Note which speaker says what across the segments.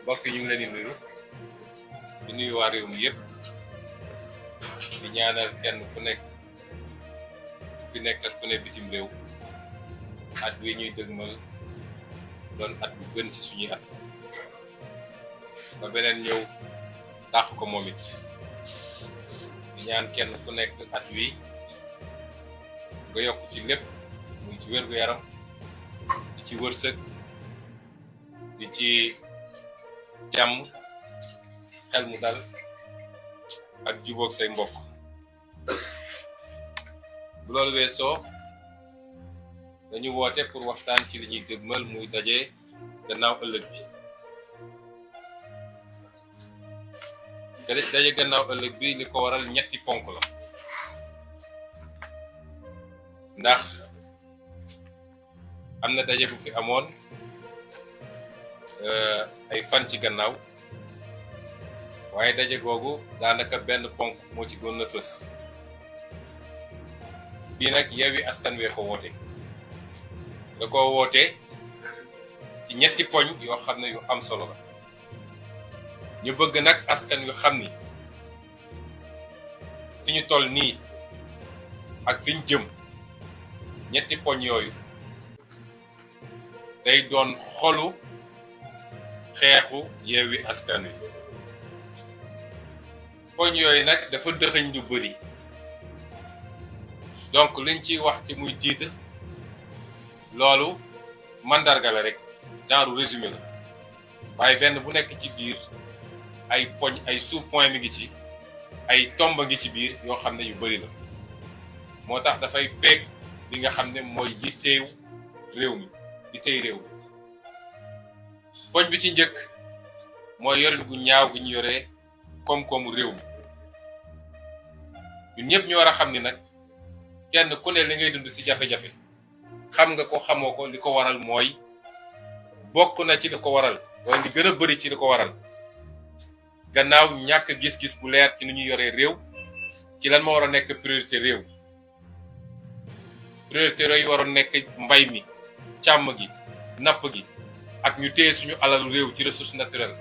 Speaker 1: mbokk ñu ngi leen di nuyu waa réew mi yëpp di ñaanal kenn ku nekk fi nekk ak ku ne bitim réew at wi ñuy dëgmal doon at bu gën ci suñuy at ba beneen ñëw dàq ko moom it di ñaan kenn ku nekk at wi nga yokk ci lépp muy ci wér-gu-yaram di ci wërsëg di ci jàmm xel mu dal ak jubóog say mbokk bu loolu weesoo dañu woote pour waxtaan ci li ñuy dëgmal muy daje gannaaw ëllëg bi daje gannaaw ëllëg bi li ko waral ñetti ponk la ndax am na daje bu fi amoon ay fan ci gannaaw waaye daje googu daanaka benn ponk moo ci gën a fës bii nag Yewwi Askan Wi ko woote da ko woote ci ñetti poñ yoo xam ne yu am solo la ñu bëgg nag askan wi xam ni fi ñu toll nii ak fi ñu jëm ñetti poñ yooyu day doon xolu xeexu Yewwi Askan Wi poñ yooyu nag dafa dëxëñ lu bëri donc liñ ciy wax ci muy jiital loolu mandarga la rek genre résumé la waaye benn bu nekk ci biir ay poñ ay sous-point mi ngi ci ay tomba ngi ci biir yoo xam ne yu bëri la moo tax dafay peeg li nga xam ne mooy yitteew réew mi yittey réew mi poñ bi ci njëkk mooy yorin gu ñaaw gi ñu yoree koom-koomu réew mi ñun ñëpp ñu war a xam ni nag kenn ku ne li ngay dund ci jafe-jafe xam nga ko xamoo ko li ko waral mooy bokk na ci li ko waral wala li gën a bëri ci li ko waral gannaaw ñàkk gis-gis bu leer ci ni ñuy yoree réew ci lan ma war a nekk priorité réew priorité yooyu waroon nekk mbay mi càmm gi napp gi ak ñu téye suñu alalu réew ci ressource naturelle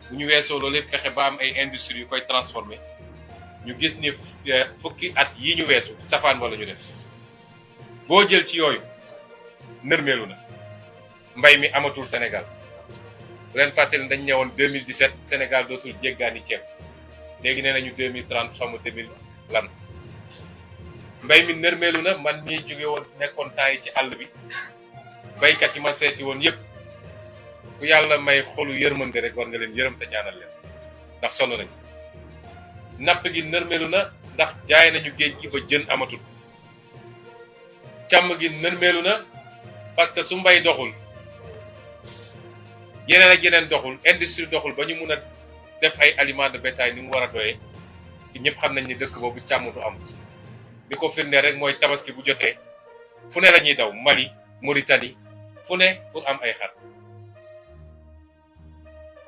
Speaker 1: bu ñu weesoo loolu fexe ba am ay industrie yu koy transformer ñu gis ni fukki at yi ñu weesu safaan wala ñu def boo jël ci yooyu nërmeelu na mbay mi amatul Sénégal bu leen fàttali dañ ñëwoon 2017 Sénégal dootul jéggaani ceeb léegi nee nañu 2030 xam nga 2000 lan mbay mi nërmeelu na man mii jóge woon nekkoon temps yi ci àll bi baykat yi ma seeti woon yëpp ku yàlla may xolu yërmande rek war nga leen yërëm te ñaanal leen ndax sonn nañu napp gi nërmeelu na ndax jaay nañu géej gi ba jën amatul càmm gi nërmeelu na parce que su mbay doxul yeneen ak yeneen doxul industrie doxul ba ñu mun a def ay aliments de bétail ni mu war a doyee ci ñëpp xam nañ ni dëkk boobu càmm du am li ko firndee rek mooy tabaski bu jotee fu ne la ñuy daw Mali Mauritanie fu ne pour am ay xar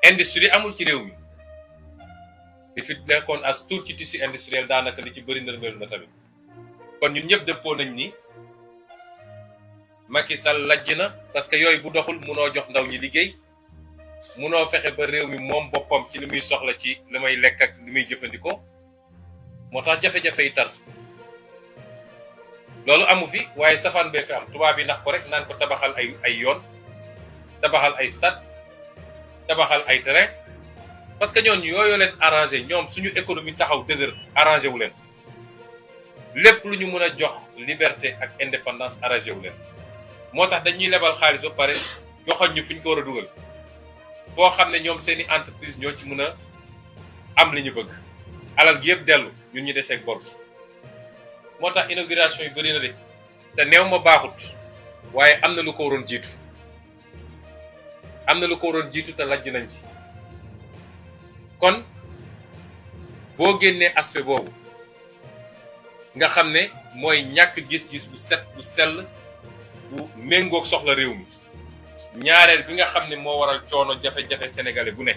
Speaker 1: industrie amul ci réew mi li fi nekkoon as tuut ci tissu industriel daanaka li ci bëri ndërmeelu na tamit kon ñun ñëpp dëppoo nañ ni Macky Sall lajj na parce que yooyu bu doxul munoo jox ndaw ñi liggéey munoo fexe ba réew mi moom boppam ci li muy soxla ci li may lekk ak li muy jëfandikoo moo tax jafe-jafe yi tar loolu amu fi waaye safaan bee fi am tubaab yi nax ko rek naan ko tabaxal ay yoon tabaxal ay stade tabaxal ay terrain parce que ñoon yooyu leen arrangé ñoom suñu économie taxaw dëgër arrangé wu leen lépp lu ñu mën a jox liberté ak indépendance arrangé wu leen moo tax dañuy lebal xaalis ba pare joxoñ ñu fi ñu ko war a dugal foo xam ne ñoom seeni entreprise ñoo ci mën a am li ñu bëgg alal gi yëpp dellu ñun ñu deseeg bor bi moo tax inauguration yu bëri na de te neew ma baaxut waaye am na lu ko waroon jiitu te lajj nañ ci kon boo génnee aspect boobu nga xam ne mooy ñàkk gis-gis bu set bu sell bu méngoog soxla réew mi ñaareel bi nga xam ne moo waral coono jafe-jafe sénégalais bu ne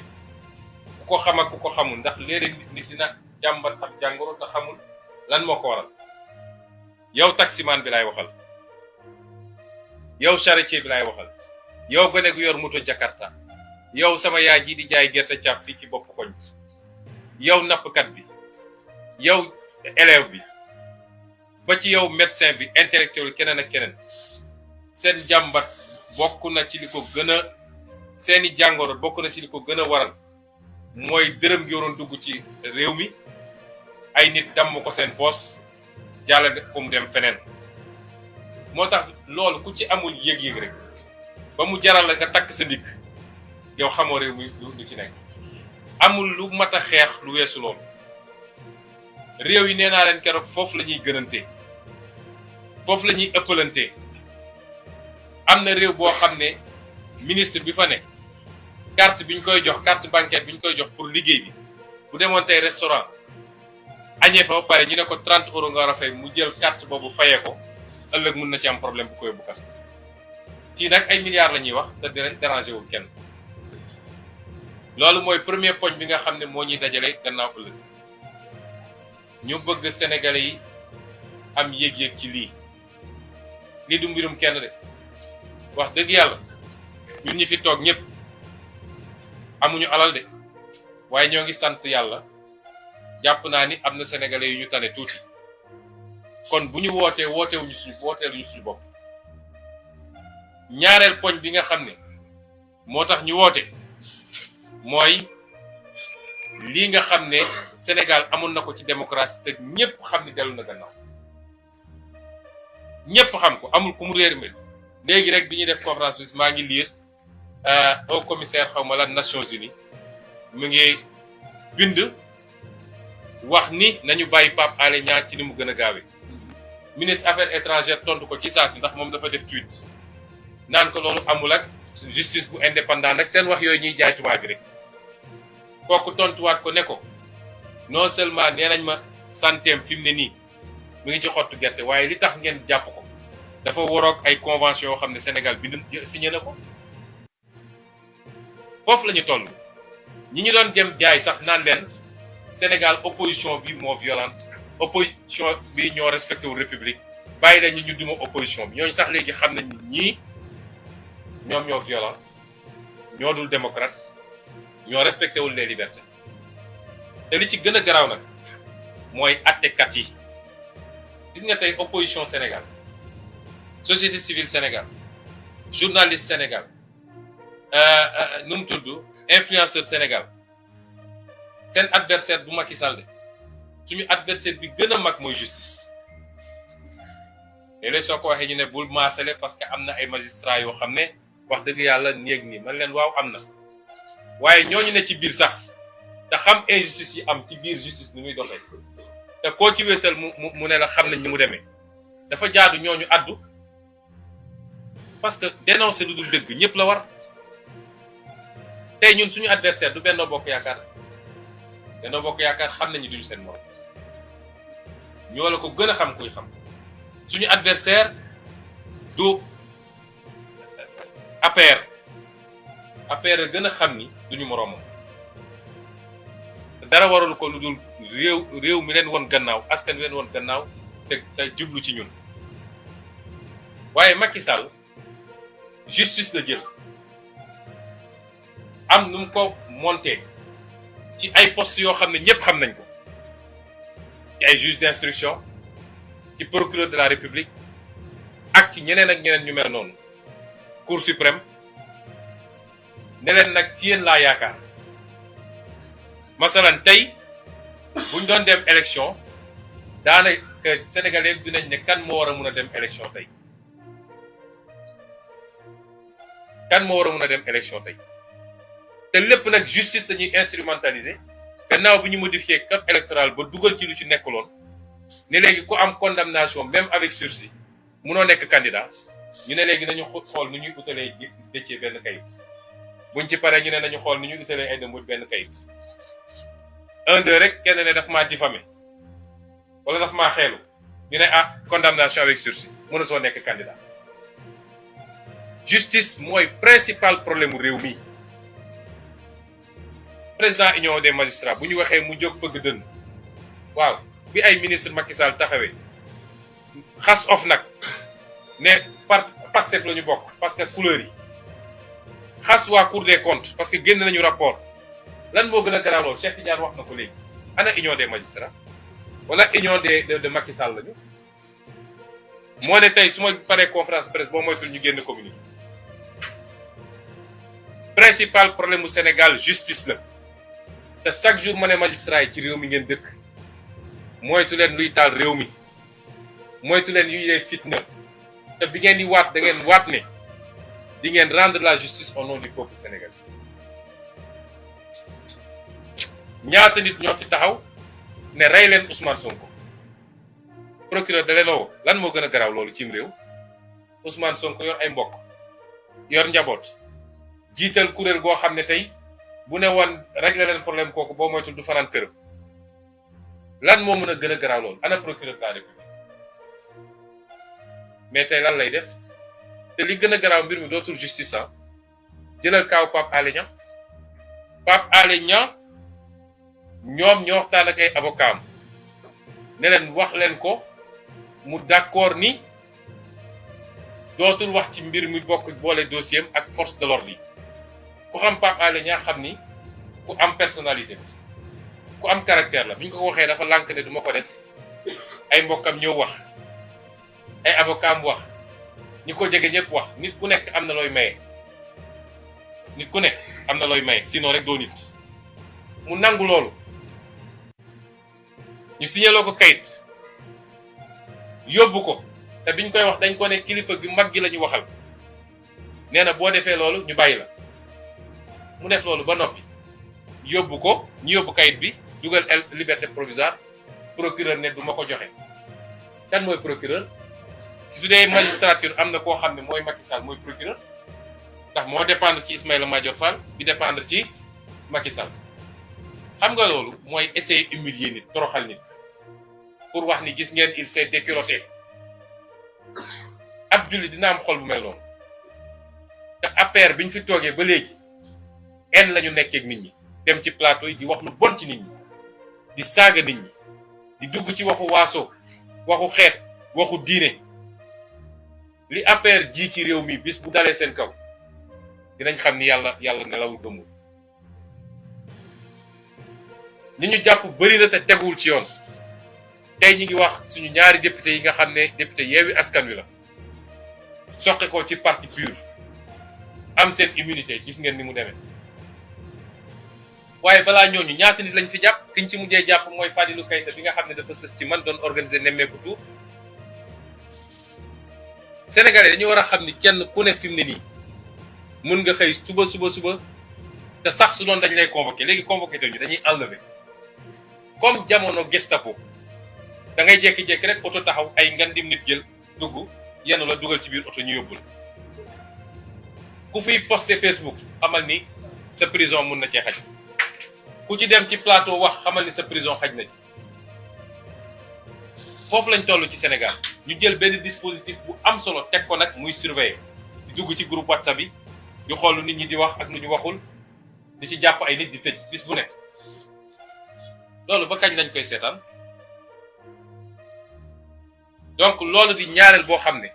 Speaker 1: ku ko xam ak ku ko xamul ndax léeg-léeg nit dina jàmbat ak jàngoro te xamul lan moo ko waral yow taximan bi laay waxal yow charretier bi laay waxal yow gone gu yor moto Jakarta yow sama yaay ji di jaay gerte caaf fii ci bopp koñ bi yow nappkat bi yow élève bi ba ci yow médecin bi intellectuel keneen ak keneen seen jàmbat bokk na ci li ko gën a seeni jàngoro bokk na ci li ko gën a waral mooy dërëm gi waroon dugg ci réew mi ay nit damm ko seen poos jàllale ko mu dem feneen moo tax loolu ku ci amul yëg-yëg rek ba mu jaral la nga takk sa ndigg yow xamoo réew mi lu ci nekk amul lu mat a xeex lu weesu loolu réew yi nee naa leen keroog foofu la ñuy gënante foofu la ñuy ëppalante am na réew boo xam ne ministre bi fa nekk carte bi ñu koy jox carte bancaire bi ñu koy jox pour liggéey bi bu demoon tey restaurant añee fa ba pare ñu ne ko 30 € nga war a fay mu jël carte boobu fayee ko ëllëg mun na ci am problème bu koy bu kas fii nag ay milliards la ñuy wax te dinañ dérangé wul kenn loolu mooy premier poñ bi nga xam ne moo ñuy dajale gannaaw ëllëg ñu bëgg sénégalais yi am yëg-yëg ci lii du mbirum kenn de wax dëgg yàlla ñun ñi fi toog ñëpp amuñu alal de waaye ñoo ngi sant yàlla jàpp naa ni am na sénégalais yu ñu tane tuuti kon bu ñu wooteeluñu suñu bopp ñaareel poñ bi nga xam ne moo tax ñu woote mooy lii nga xam ne Sénégal amoon na ko ci démocratie te ñëpp xam ne dellu na gannaaw ñëpp xam ko amul ku mu réer mel léegi rek bi ñuy def conférence bi maa ngi lire au commissaire xaw ma la Nations Unies mu ngi bind wax ni nañu bàyyi Pape Alé ñaar ci ni mu gën a gaawee ministre affaires étrangères tontu ko ci saa si ndax moom dafa def tweet naan ko loolu amul ak justice bu indépendant rek seen wax yooyu ñuy jaay tubaab bi rek kooku tontuwaat ko ne ko non seulement nee nañ ma santeem fi mu ne nii mu ngi ci xottu gerte waaye li tax ngeen jàpp ko dafa waroog ay convention yoo xam ne Sénégal bind signé na ko foofu la ñu toll ñi ñu doon dem jaay sax naan leen Sénégal opposition bi moo violente opposition bi ñoo respecté wu république bàyyi la ñu duma opposition bi ñooñu sax léegi xam nañ ni ñii ñoom ñoo violent ñoo dul démocrate ñoo respecté wul les libertés te li ci gën a garaaw nag mooy attekat yi gis nga tey opposition Sénégal société civile Sénégal journaliste Sénégal nu mu tudd influenceur Sénégal seen adversaire du Macky Sall de suñu adversaire bi gën a mag mooy justice léeg-léeg soo ko waxee ñu ne bul maasale parce que am na ay magistrats yoo xam ne wax dëgg yàlla néeg nii man leen waaw am na waaye ñooñu ne ci biir sax te xam injustice yi am ci biir justice ni muy doxee te koo ci wéetal mu ne la xam nañ ni mu demee dafa jaadu ñooñu addu parce que dénoncer lu dul dëgg ñëpp la war tey ñun suñu adversaire du Benno Bokk Yaakaar Benno Bokk Yaakaar xam nañu duñu seen morom ñoo la ko gën a xam kuy xam suñu adversaire du APR a gën a xam ni duñu moroomam dara waralu ko lu dul réew mi leen woon gannaaw askan wi leen woon gannaaw te jublu ci ñun waaye Macky Sall justice la jël am nu mu ko monté ci ay postes yoo xam ne ñëpp xam nañ ko ci ay juge d'instruction ci procureur de la République ak ci ñeneen ak ñeneen ñu mel noonu Cour suprême ne leen nag ci yéen laa yaakaar masalan tey buñ doon dem élection daanaka sénégalais dinañ ne kan moo war a mun a dem élection tey kan moo war a mun a dem élection tey te lépp nag justice dañuy instrumentaliser gannaaw bi ñu modifier code électoral ba dugal ci lu ci nekkuloon ne léegi ku am condamnation même avec sursis munoo nekk candidat ñu ne léegi nañu xool nu ñuy utalee Déthié benn kayit buñ ci paree ñu ne nañu xool nu ñuy utalee Aïda Mbodj benn kayit 1-2 rek kenn ne daf maa diffamé wala daf maa xeelu ñu ne condamnation avec sursis mën a soo nekk candidat justice mooy principal problème mu réew mi président union des magistrats bu ñu waxee mu jóg fëgg dënn waaw bi ay ministre Macky Sall taxawee xas of nag ne par Pastef la ñu bokk parce que couleur yi xas waa Cour des comptes parce que génn nañu rapport lan moo gën a garaaw loolu Cheikh Tidiane wax na ko léegi ana union des magistrats wala union de Macky Sall lañu moo ne tey su ma paree conférence presse boo moytul ñu génn communiqué principal problème mu Sénégal justice la te chaque jour ma ne magistrat yi ci réew mi ngeen dëkk moytu leen luy taal réew mi moytu leen yuy leen fitna te bi ngeen di waat da ngeen waat ne di ngeen rendre la justice au nom du peuple sénégalais ñaata nit ñoo fi taxaw ne rey leen Ousmane Sonko procureur da leen woo lan moo gën a garaaw loolu cim réew Ousmane Sonko yor ay mbokk yor njaboot jiital kuréel goo xam ne tey bu ne woon régler leen problème kooku boo moytul du fanaan këram lan moo mën a gën a garaaw loolu ana procureur de la République mais tey lan lay def te li gën a garaaw mbir mi dootul justice ah jëlal kaaw Pape Alé Niang Pape Alé Niang ñoom ñoo waxtaan ak ay avocat am ne leen wax leen ko mu d'accord ni dootul wax ci mbir mi bokk boole dossier am ak force de l'ordre yi ku xam Pape Alé Niang xam ni ku am personnalité ku am caractère la bi ñu ko waxee dafa lànk ne du ma ko def ay mbokkam ñëw wax ay avocat am wax ñi ko jege ñëpp wax nit ku nekk am na looy maye nit ku nekk am na looy maye sinon rek doo nit mu nangu loolu ñu signaloo ko kayit yóbbu ko te biñ koy wax dañ ko ne kilifa gi mag gi la ñu waxal nee na boo defee loolu ñu bàyyi la mu def loolu ba noppi yóbbu ko ñu yóbbu kayit bi dugal liberté provisoire procureur ne du ma ko joxe kan mooy procureur si su dee magistrature am na koo xam ne mooy Macky Sall mooy procureur ndax moo dépendre ci Ismaïla Madior Fall bi dépendre ci Macky Sall xam nga loolu mooy essayer humilier nit toroxal nit pour wax ni gis ngeen il s'est déculotté ab julli dina am xol bu mel noonu te APR bi ñu fi toogee ba léegi en la ñu nekkee ak nit ñi dem ci plateau yi di wax lu bon ci nit ñi di saaga nit ñi di dugg ci waxu waaso waxu xeet waxu diine li APR ji ci réew mi bis bu dalee seen kaw dinañ xam ni yàlla nelawul gëmul ni ñu jàpp bëri na te teguwul ci yoon tey ñi ngi wax suñu ñaari député yi nga xam ne député Yewwi Askan Wi la soqe ko ci parti pur am seen immunité gis ngeen ni mu demee waaye balaa ñooñu ñaata nit lañ fi jàpp kiñ ci mujjee jàpp mooy Fadilou Keita bi nga xam ne dafa sës ci man doon organiser nemmeeku tour Sénégalais dañu war a xam ni kenn ku ne fi mu ne nii mun nga xëy suba te sax su doon dañ lay convoqué léegi convoqué te ñu dañuy enlever comme jamono Gestapo da ngay jékki-jékki rek oto taxaw ay ngandim nit jël dugg yenn la dugal ci biir oto ñu yóbbul ku fiy posté Facebook xamal ni sa prison mun na cee xaj ku ci dem ci plateau wax xamal ni sa prison xaj na ci foofu lañ toll ci Sénégal ñu jël benn dispositif bu am solo teg ko nag muy surveiller di dugg ci groupe WhatsApp yi di xool lu nit ñi di wax ak lu ñu waxul di ci jàpp ay nit di tëj bis bu nekk loolu ba kañ lañ koy seetaan donc loolu di ñaareel boo xam ne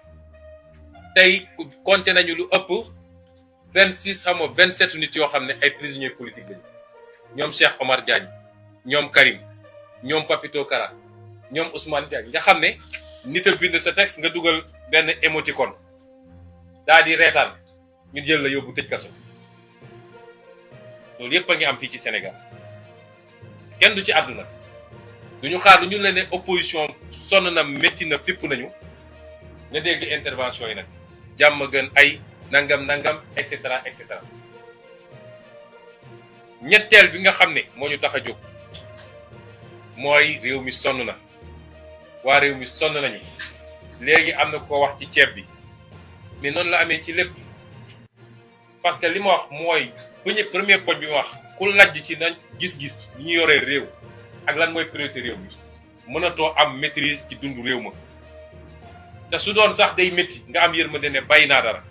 Speaker 1: tey compté nañu lu ëpp 26 xam nga 27 nit yoo xam ne ay prisonniers politiques lañu ñoom Cheikh Omar Diagne ñoom Karim ñoom Papito Kara ñoom Ousmane Diagne nga xam ne nit a bind sa texte nga dugal benn émoticône daa di reetaan ñu jël la yóbbu tëj kaso loolu yëpp a ngi am fii ci Sénégal kenn du ci àdduna duñu xaar ñu leen ne opposition sonn na métti na fipp nañu nga dégg intervention yi nag jàmm gën ay nangam et cetera et cetera ñetteel bi nga xam ne moo ñu tax a jóg mooy réew mi sonn na waa réew mi sonn nañu léegi am na ko wax ci ceeb bi mais noonu la amee ci lépp parce que li ma wax mooy premier poñ bi ma wax ku lajj ci nañ gis-gis ñu yoree réew ak lan mooy priorité réew mi mënatoo am maîtrise ci dundu réew ma te su doon sax day métti nga am yërmande ne bàyyi naa dara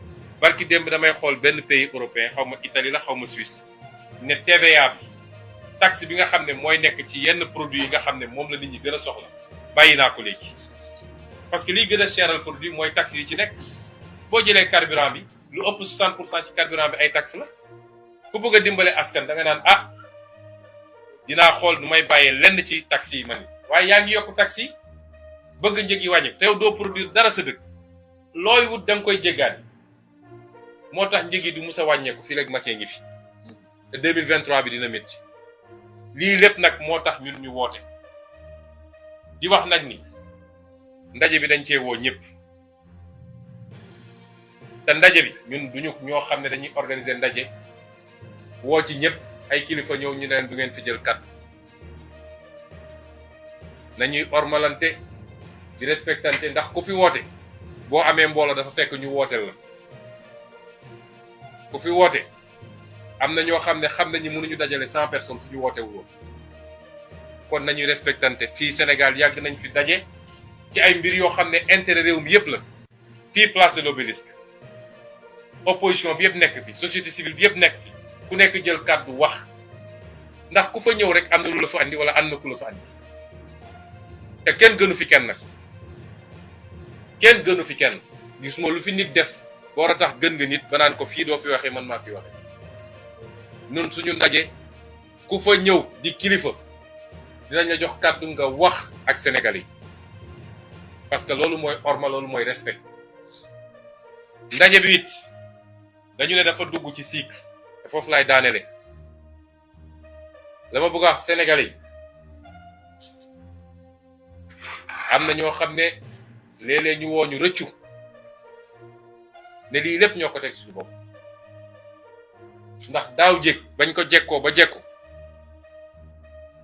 Speaker 1: barki démb damay xool benn pays européen xaw ma Italie la xaw ma Suisse ne TVA bi taxe bi nga xam ne mooy nekk ci yenn produits yi nga xam ne moom la nit ñi gën a soxla bàyyi naa ko léegi parce que liy gën a cheral produit mooy taxe yi ci nekk boo jëlee carburant bi lu ëpp 60% ci carburant bi ay taxes la ku bëgg a dimbale askan da nga naan ah dinaa xool nu may bàyyee lenn ci taxes yi man waaye yaa ngi yokk taxes yi bëgg njëg yi wàññi te yow doo produire dara sa dëkk looy wut da nga koy jéggaani moo tax njëg yi du mus a wàññeeku fii léegi Macky ngi fi te 2023 bi dina métti lii lépp nag moo tax ñun ñu woote di wax nag ni ndaje bi dañ cee woo ñëpp te ndaje bi ñun duñu ñoo xam ne dañuy organiser ndaje woo ci ñëpp ay kilifa ñëw ñu leen du ngeen fi jël kàddu nañuy ormalante di respectante ndax ku fi woote boo amee mbooloo dafa fekk ñu wooteel la ku fi woote am na ñoo xam ne xam nañu mënuñu dajale 100 personnes suñu woote wu kon nañuy respectante fii Sénégal yàgg nañ fi daje ci ay mbir yoo xam ne intérêt réew mi yëpp la fii place de l'Obélisque opposition bi yëpp nekk fi société civile bi yëpp nekk fi ku nekk jël kàddu wax ndax ku fa ñëw rek am na lu la fa andi wala am na ku la fa andi te kenn gënu fi kenn nag kenn gënu fi kenn gisuma lu fi nit def war a tax gën nga nit ba naan ko fii doo fi waxee man maa fi waxee nun suñu ndaje ku fa ñëw di kilifa dinañ la jox kàddu nga wax ak Sénégalais yi parce que loolu mooy orma loolu mooy respect ndaje bi it dañu ne dafa dugg ci cycle te foofu laay daanele la ma bëgg a wax Sénégalais yi am na ñoo xam ne léeg-léeg ñu woo ñu rëccu ne lii lépp ñoo ko teg suñu bopp ndax daaw jéeg bañ ko jekkoo ba jekku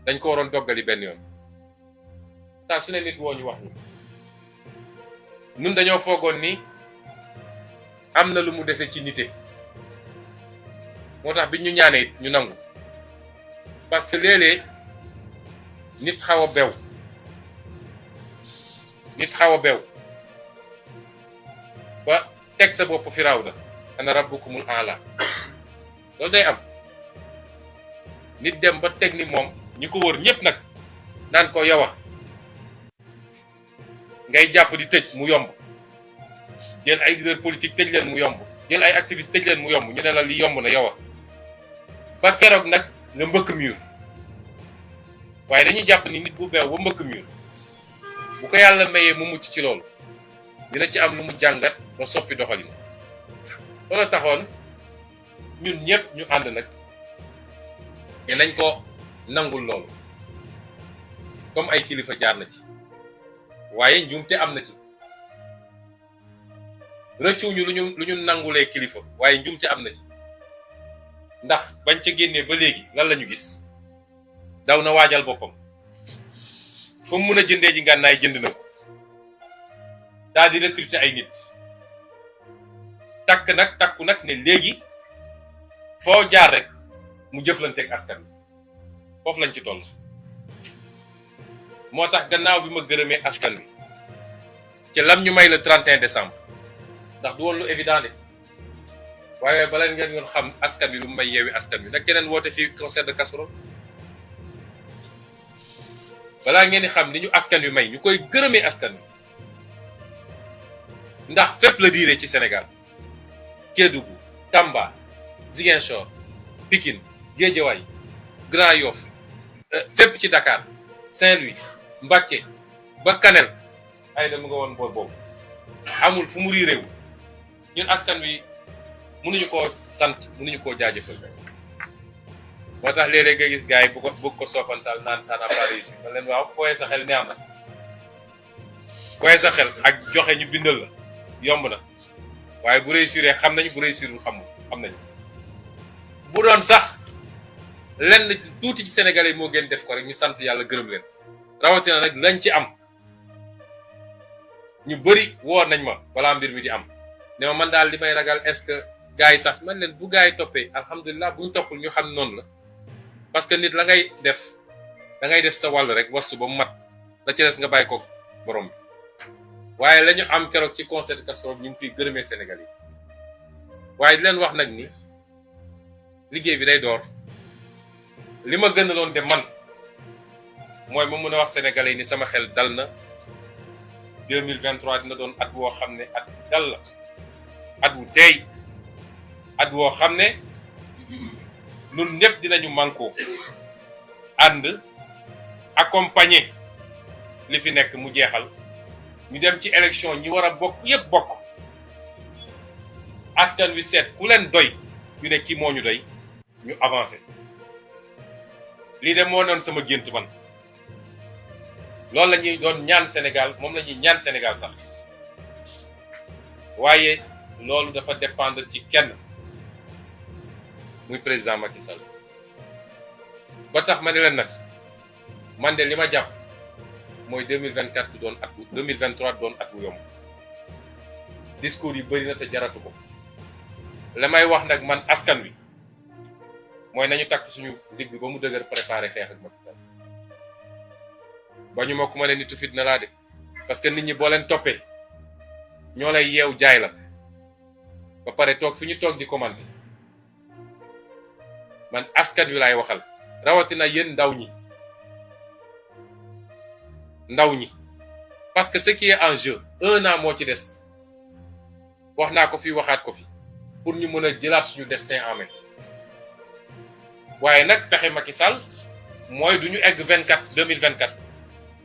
Speaker 1: dañ ko waroon doggali benn yoon saa su ne nit woo ñu wax ñu nun dañoo foogoon ni am na lu mu dese ci nite moo tax bi ñu ñaanee it ñu nangu parce que léeg-léeg nit xaw a bew ba teg sa bopp Firawna ana rabbukumul aala loolu day am nit dem ba teg ni moom ñi ko wër ñëpp nag naan ko yow ngay jàpp di tëj mu yomb jël ay leader politique tëj leen mu yomb jël ay activiste tëj leen mu yomb ñu ne la li yomb na yow ba keroog nag nga mbëkk mur waaye dañuy jàpp ni nit bu beew ba mbëkk mur bu ko yàlla mayee mu mucc ci loolu dina ci am lu mu jàngat ba soppi doxalin loolu taxoon ñun ñëpp ñu ànd nag ne nañ ko nangul loolu comme ay kilifa jaar na ci waaye njuumte am na ci rëccuñu lu ñu nangulee kilifa waaye njuumte am na ci ndax bañ ca génnee ba léegi lan la ñu gis daw na waajal boppam fa mu mun a jëndee ji ngànnaay jënd na ko daal di recruter ay nit takku nag ne léegi foo jaar rek mu jëflanteeg askan wi foofu lañ ci toll moo tax gannaaw bi ma gërëmee askan wi ca lam ñu may le 31 décembre ndax du woon lu évident de waaye bala ngeen yoon xam askan wi lu mu may yeewi askan wi nag keneen woote fii concert de casserole balaa ngeen di xam li ñu askan wi may ñu koy gërëmee askan wi ndax fépp la diire ci Sénégal Kédougou Tamba Ziguinchor Pikine Guédiawaye Grand Yoff fépp ci Dakar Saint-Louis Mbacké ba Kanel ay da mu nga woon boor boobu amul fu mu riiréewu ñun askan wi mënuñu koo sant mënuñu koo jaajëfal moo tax léeg-léeg nga gis gars yi bëgg ko soppantal naan ça n'a pas réussi man leen waaw fooye sa xel neex na fooye sa xel ak joxe ñu bindal la yomb na waaye bu réussir xam nañu bu réussirul xam nañu bu doon sax lenn tuuti ci Sénégalais yi moo gën def ko rek ñu sant yàlla gërëm leen rawatina nag lañ ci am ñu bëri woor nañ ma balaa mbir mi di am ne ma man daal li may ragal est-ce que gars yi sax man leen bu gars yi toppee alhamdulilah buñ toppul ñu xam noonu la parce que nit la ngay def da ngay def sa wàll rek wastu ba mu mat la ci des nga bàyyi ko borom bi waaye la ñu am keroog ci concert de casserole ñu ngi koy gërëmee Sénégal yi waaye di leen wax nag ni liggéey bi day door li ma gën a loon de man mooy ma mën a wax sénégalais yi ni sama xel dal na 2023 dina doon at woo xam ne at dal la at wu teey at woo xam ne ñun ñëpp dinañu mànkoo ànd accompagner li fi nekk mu jeexal ñu dem ci élection ñi war a bokk yépp bokk askan wi seet ku leen doy ñu ne kii moo ñu doy ñu avancé lii de moo doon sama gént man loolu la ñuy doon ñaan Sénégal moom la ñuy ñaan Sénégal sax waaye loolu dafa dépendre ci kenn muy président Macky Sall ba tax ma ne leen nag man de li ma jàpp mooy 2024 du doon at 2023 du doon at wu yomb discours yi bëri na te jaratu ko la may wax nag man askan wi mooy nañu takk suñu digg ba mu dëgër préparé xeex ak Macky Sall ba ñu ma ko ma ne nitu fitna laa de parce que nit ñi boo leen toppee ñoo lay yeew jaay la ba pare toog fi ñu toog di commenter man askan wi laay waxal rawatina yéen ndaw ñi parce que ce qui est en jeu 1 an moo ci des wax naa ko fi waxaat ko fi pour ñu mën a jëlaat suñu destin en main waaye nag pexe Macky Sall mooy du ñu egg 2024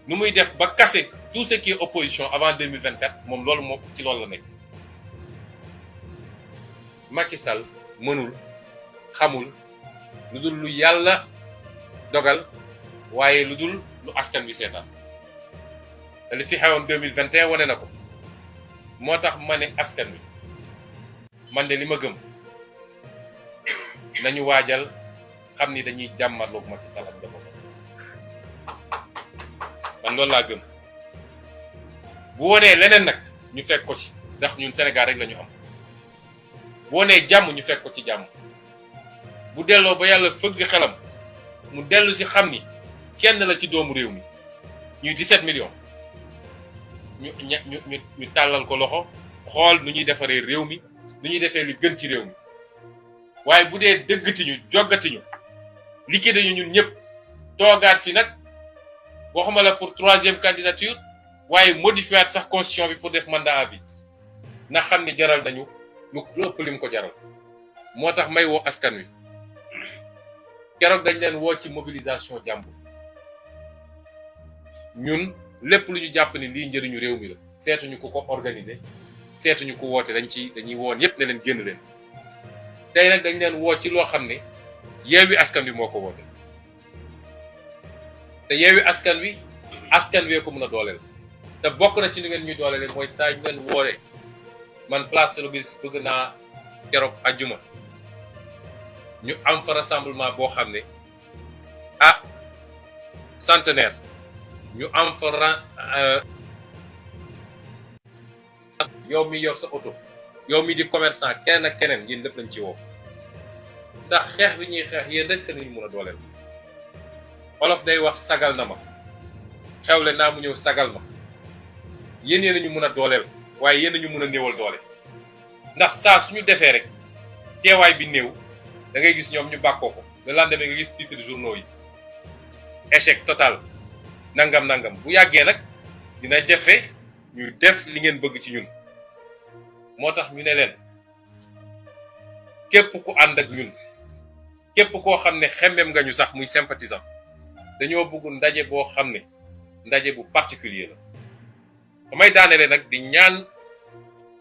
Speaker 1: nu muy def ba casser tout ce qui est opposition avant 2024 moom loolu moo ci loolu la nekk Macky Sall mënul xamul lu dul lu yàlla dogal waaye lu dul lu askan wi seetaan te li fi xewoon 2021 wane na ko moo tax ma ne askan wi man de li ma gëm nañu waajal xam ni dañuy jàmmarloog Macky Sall ak njabootam man loolu laa gëm bu wonee leneen nag ñu fekk ko ci ndax ñun Sénégal rek la ñu am bu wonee jàmm ñu fekk ko ci jàmm bu delloo ba yàlla fëgg xelam mu dellu si xam ni kenn la ci doomu réew mi ñuy 17 millions ñu tàllal ko loxo xool nu ñuy defaree réew mi nu ñuy defee lu gën ci réew mi waaye bu dee dëggatiñu joggatiñu liquide ñu ñun ñëpp toogaat fi nag waxuma la pour 3e candidature waaye modifier sax constitution bi pour def mandat à vie na xam ni jaral nañu lu ëpp lim ko jaral moo tax may woo askan wi keroog dañ leen woo ci mobilisation jàmbur ñun lépp lu ñu jàpp ni lii njëriñu réew mi la seetuñu ku ko organiser seetuñu ku woote dañuy woon yépp ne leen génn leen tey nag dañ leen woo ci loo xam ne Yewwi Askan Wi moo ko woote te Yewwi Askan Wi ko mën a dooleel te bokk na ci li ngeen ñuy dooleel mooy saa ñu leen woole man place de l'Obélisque bëgg naa keroog ajjuma ñu am fa rassemblement boo xam ne centenaire ñu am fa yow mi yor sa oto yow mi di commerçant keneen ak keneen yéen lépp lañ ci woo ndax xeex bi ñuy xeex yéen rek nañu mën a dooleel olof day wax sagal na ma xewle naa mu ñëw sagal ma yéen ñu mën a dooleel waaye yéen ñu mën a néewal doole ndax saa suñu defee rek teewaay bi néew da ngay gis ñoom ñu bàkkoo ko le lendemain nga gis titre journaux yi échec total nangam bu yàggee nag dina jafe ñu def li ngeen bëgg ci ñun moo tax ñu ne leen képp ku ànd ak ñun képp koo xam ne xemmem nga ñu sax muy sympathisant dañoo bëgg ndaje boo xam ne ndaje bu particulier la damay daanele nag di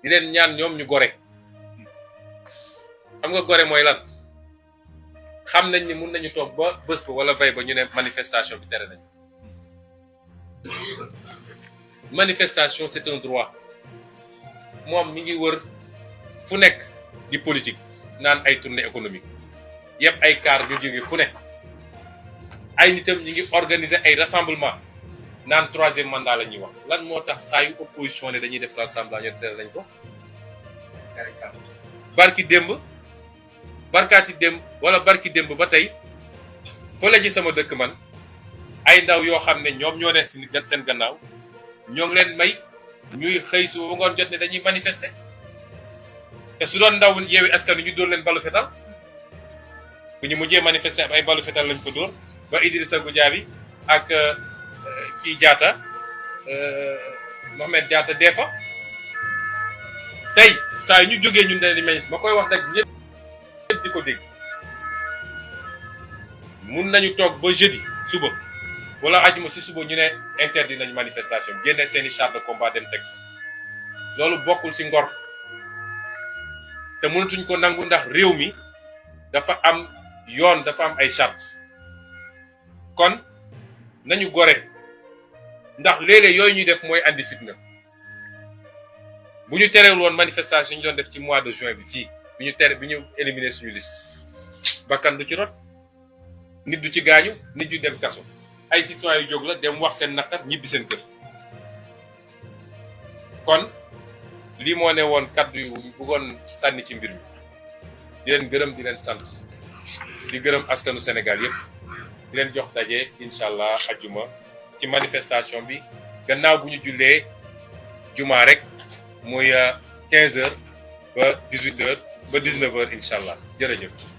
Speaker 1: leen ñaan ñoom ñu gore xam nga gore mooy lan xam nañ ni mun nañu toog ba bés ba wala vey ba ñu ne manifestation bi tere nañ manifestation c'est un droit moom mi ngi wër fu nekk di politique naan ay tournée économique yëpp ay car ñu jóge fu nekk ay nitam ñi ngi organiser ay rassemblement naan 3e mandat la ñuy wax lan moo tax saa yu opposition ne dañuy def rassemblement ñu tere nañ ko barki démb ba tey fële ci sama dëkk man ay ndaw yoo xam ne ñoom ñoo ne seen gannaaw ñoo ngi leen may ñuy xëy su ba ngoon jot ne dañuy manifester te su doon ndaw Yewwi Askan Wi ñu dóor leen balu fetal bu ñu mujjee manifester ay balu fetal lañ ko dóor ba Idrissa Goudiaby ak kii Diatta Mohamed Diatta Déff tey saa yu ñu jógee ñun dañuy ma koy wax nag ñëpp di ko dégg mun nañu toog ba jeudi suba wala ajuma si suba ñu ne interdit nañu manifestation génne seeni char de combat dem teg loolu bokkul si ngor te mënatuñ ko nangu ndax réew mi dafa am yoon, dafa am ay charte kon nañu gore ndax léeg-léeg yooyu ñuy def mooy andi fitna bu ñu terewul woon manifestation ñu doon def ci mois de juin bi fii bi ñu éliminer suñu liste bakkan du ci rot nit du ci gaañu nit du dem kaso ay citoyens yu jóg la dem wax seen naqar ñibbi seen kër kon lii moo ne woon kaddu yu bëggoon sànni ci mbir mi di leen gërëm di leen sant di gërëm askanu Sénégal yépp di leen jox daje incha allah ajjuma ci manifestation bi gannaaw bu ñu jullee juma rek muy 15h ba 18h ba 19h incha allah jërëjëf.